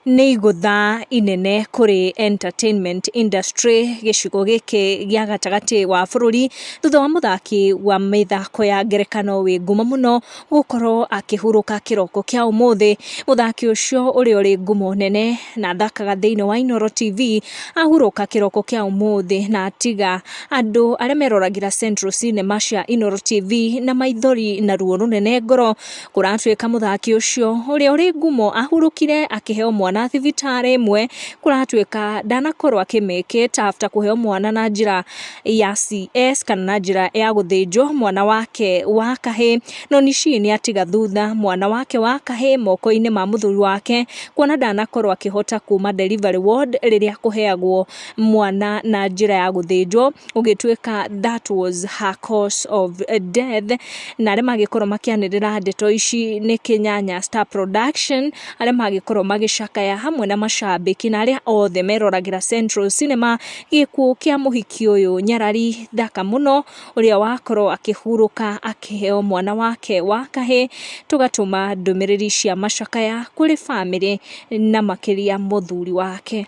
Nĩ igũtha inene kũrĩ entertainment industry gĩcigo gĩkĩ gĩa gatagatĩ wa bũrũri, thutha wa mũthaki wa mĩthako ya ngerekano wĩ ngumo mũno gũkorwo akĩhurũka kĩroko kĩa ũmũthĩ. Mũthaki ũcio ũrĩa ũrĩ ngumo nene na athakaga thĩinĩ wa Inooro TV ahurũka kĩroko kĩa ũmũthĩ na atiga andũ arĩa meroragĩra Central Cinema cia Inooro TV na maithori na ruo rũnene ngoro. Kũratuĩka mũthaki ũcio ũrĩa ũrĩ ngumo ahurũkire akĩheo mwana thibitarĩ ĩmwe, kũratuĩka ndanakorwo akĩ make it after kũheo mwana na njĩra ya CS kana na njĩra ya gũthĩnjwo mwana wake wa kahĩĩ. No Nishi nĩ atiga thutha mwana wake wa kahĩĩ moko-inĩ ma mũthuri wake, kuona ndanakorwo akĩhota kuma delivery ward rĩrĩa kũheagwo mwana na njĩra ya gũthĩnjwo. Gũgĩtuĩka that was her cause of death. Na arĩa magĩkorwo makĩanĩrĩra ndeto ici nĩ Kĩnyanya Star Production, arĩa magĩkorwo magĩcakaya hamwe na macambĩki na arĩa othe meroragĩra Central Cinema gĩkuũ kĩa mũhiki ũyũ nyarari thaka mũno, ũrĩa wakorwo akĩhurũka akĩheo mwana wake wa kahĩĩ. Tũgatũma ndũmĩrĩri cia macakaya kũrĩ bamĩrĩ na makĩria mũthuri wake.